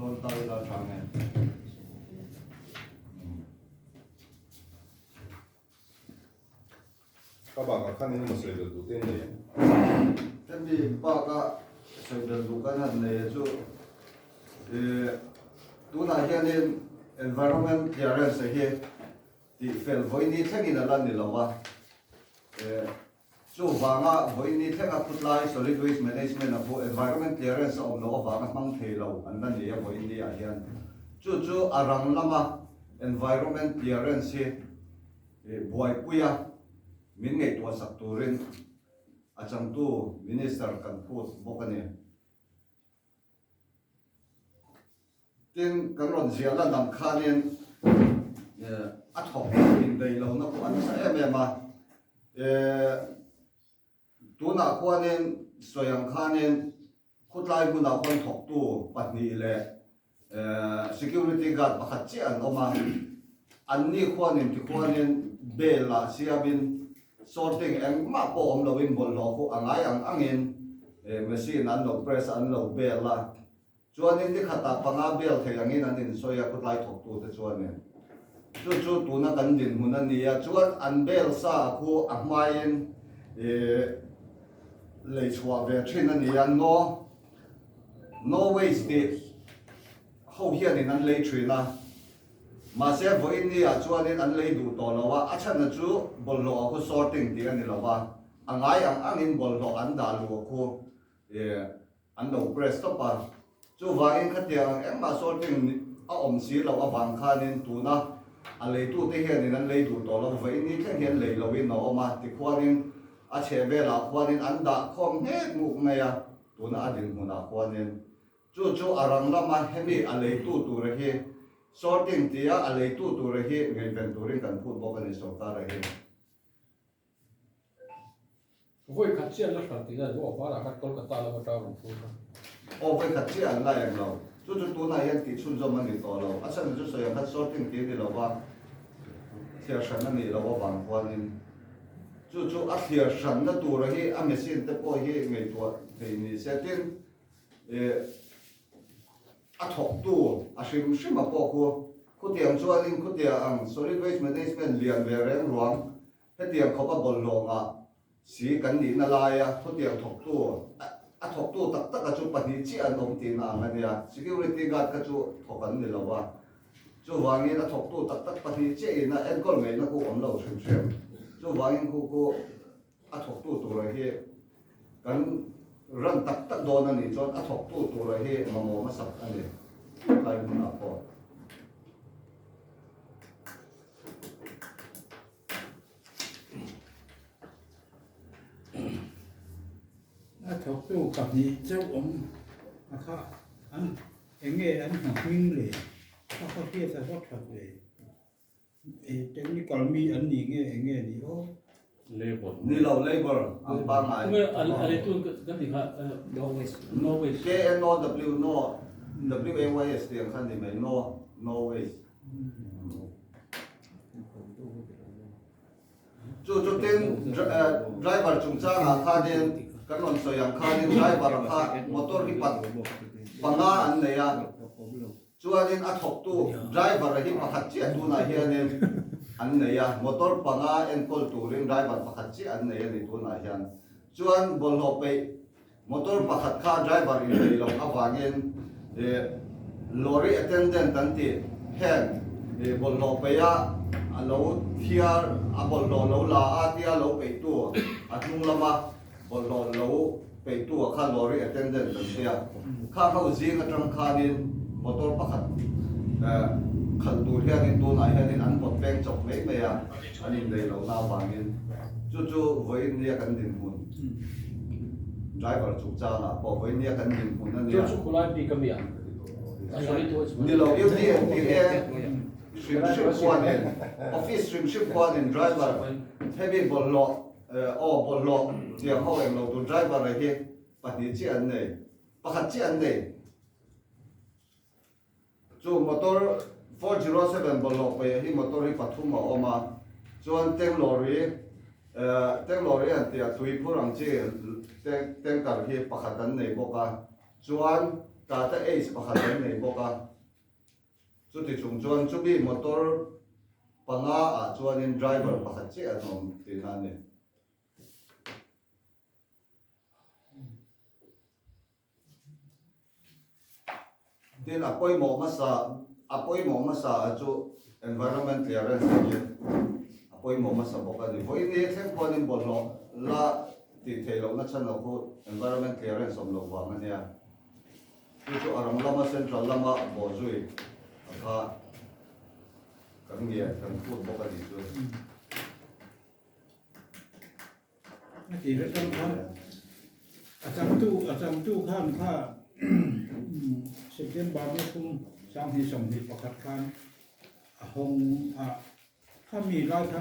dawn ta ila tha nge? Ka bakah khan engemaw sawi belh duh te an nei em? Hemi baka sawi belh duh kan han nei a chu tunah hianin environment clearance hi tih fel vawiini thlengin a la ni lo a, chuvanga vawiini thlenga khutlai solid waste management a pawh environment clearance a awm loh avanga hmang thei lo an la ni a vawiini ah hian chu chu a rang lama environment clearance hi Buaipuia min ngaihtuah sak turin a changtu Minister kan phut bawk a ni. Tin, kan rawn ziah lan ang khanin a thawk inbeih lohna pawh a nasa em em a. Tunah khuanin sawi ang khanin Khawtlai hmunah khuan thawktu pahnih leh security guard pakhat chiah an awm a, anni khuanin tikhuanin bail ah siamin sorting engmah pawh awm loin bawlhhlawh khu a ngai ang angin machine an lo press a an lo bail a, Chuanin ni khatah panga bel thei angin an insawi a, khawtlai thawktute chuanin chu chu tuna kan dinhmun a ni a, chuan an bel sa khu a hmain lei chhuah ve thin a ni a, no no waste tih ho hianin an lei thin a, mahse vawiin ni ah chuanin an lei duh tawh lo a, a chhan chu bawlhhlawh a khu sorting tih a ni lo va, a ngai ang angin bawlhhlawh an dah luh a khu An lo press tawp a, chuvangin khatiang ang engmah sorting a awm si loh avang khanin tuna a leitute hianin an lei duh tawh lo, vawiin ni thleng hian lei loin a awm a, tikhuanin a chheh velah khuanin an dah khawm nghek nguk mai a, tuna a dinhmunah khuanin chu chu a rang lama hemi a leitu tura hi sorting tia a leitu tura hi ngaihven turin kan phut bawk a ni sorkara hi. Vawi khat chiah an la hran tih na maw hmanah khan Kolkata lama tang rawn phur kha. Aw vawi khat chiah an la em lo. Chu chu tunah hian tih chhunzawm a ni tawh lo. A chhan chu sawi ang khan sorting tih a ni lo va, thliar hran a nih loh avang khuanin chu chu a thliar hranna tura hi a machine te pawh hi ngaihtuah thei ni se. Tin, eh a thawktu a hrim hrim a pawh khu khutiang chuanin khutiang ang solid waste management lian ve reng ruang Hetiang khawpa bawlhhlawhngah si kan nihna laia khawtiang thawktu, a thawktu tak taka chu pahnih chiah an awm tihna ang a nia. Security guard kha chu thawk an ni lo a, chuvangin a thawktu tak tak pahnih chiah ina enkawl ngaihna khu awm lo hrim hrim. Chuvangin khu khu a thawktu tura hi kan ran tak tak dawn a nih chuan a thawktu tura hi mamawh hmasak a ni tlai hmunah pawh. A thawktu pahnih chauh awm a kha an eng nge an hna hming le a khaw hriat a va that ve technical mi an nih nge eng nge ni aw. Labour. Ni lo labour ang pangngai. Tunge a leitu kan tih kha no waste. No waste. KNOW no WAYS tih ang kha ni mai no no waste. Chu chu tin driver chungchangah khanin kan rawn sawi ang khanin driver kha motor hi pat panga an nei a, chuanin a thawktu driver hi pakhat chiah tunah hianin an nei a, motor panga enkawl turin driver pakhat chiah an nei a ni tunah hian. Chuan bawlhhlawh peih Motor pakhat kha driver in nei loh avangin lorry attendant an tih heng bawlhhlawh peih a a lo thiar a bawlhhlawh lo la a tia lo peihtu a hnung lama bawlhhlawh lo peihtu ah kha lorry attendant an tia kha ho zing atang khanin motor pakhat khalh tur hianin tunah hianin an pawt peng chawp mai mai a an inneih lohna avangin chu chu vawiin nia kan dinhmun. Driver chungchangah pawh vawinia kan dinhmun a nia. Chu chu khulai bik a mi ang? Ni lo, UDN tih te hrim hrim khuanin, office hrim hrim khuanin driver heavy bawlhhlawh aw bawlhhlawh tiang ho eng lo tur driver hi pahnih chiah an nei, pakhat chiah an nei. Chu motor 407 bawlhhlawh paih hi motor hi pathum a awm a, chuan tank lorry tank lorry an tih a tui phur ang chi tank tanker hi pakhat an nei bawk a, chuan. Tata Ace pakhat an nei bawk a. Chuti chung chuan chumi motor panga ah chuanin driver pakhat chiah an awm tihna a ni. Tin, a pawimawh hmasa a pawimawh hmasa a chu environment clearance hi a pawimawh hmasa bawk a ni. Vawiin thleng khuanin bawlhhlawh la tih theih lohna chhan loh khu environment clearance awm loh vang a nia. Chu chu a rang lama central lama bawhzui a kha kan nge kan phut bawk a nih chu. A ti hre tang khan a changtu a changtu khan kha September ni thum 2021 khan a hawng a, khami lai khan.